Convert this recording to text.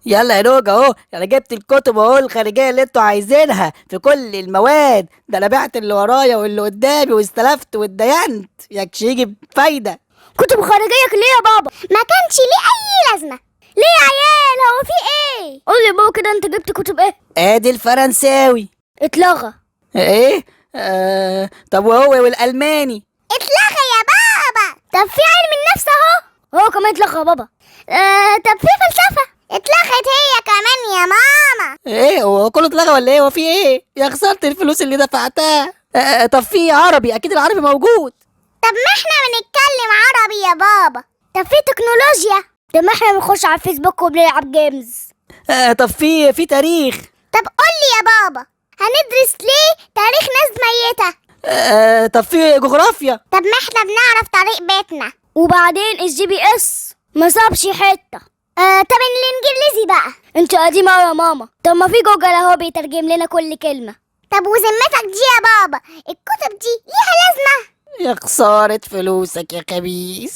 يلا يا نوجة اهو، انا جبت الكتب اهو الخارجية اللي انتوا عايزينها في كل المواد. ده انا بعت اللي ورايا واللي قدامي واستلفت واتدينت، يكش يجي بفايدة. كتب خارجية ليه يا بابا؟ ما كانش ليه اي لازمه. ليه يا عيال، هو في ايه؟ قول لي بابا كده، انت جبت كتب ايه؟ ادي الفرنساوي. اتلغى. ايه؟ طب وهو والالماني؟ اتلغى يا بابا. طب في علم النفس اهو، هو كمان اتلغى يا بابا. طب في فلسفة اتلغت هي كمان يا ماما. ايه هو كله اتلغى ولا ايه؟ هو في ايه؟ يا خسارة الفلوس اللي دفعتها. طب في عربي، اكيد العربي موجود. طب ما احنا بنتكلم عربي يا بابا. طب في تكنولوجيا. طب ما احنا بنخش على الفيسبوك وبنلعب games. طب في تاريخ. طب قول لي يا بابا، هندرس ليه تاريخ ناس ميتة؟ طب في جغرافيا. طب ما احنا بنعرف طريق بيتنا. وبعدين ال GPS ما سابش حتة. طب الانجليزي بقى؟ انت قديمة أوي يا ماما. طب ما في جوجل اهو بيترجم لنا كل كلمة. طب وذمتك دي يا بابا، الكتب دي ليها لازمة؟ يا خسارة فلوسك يا خبيث.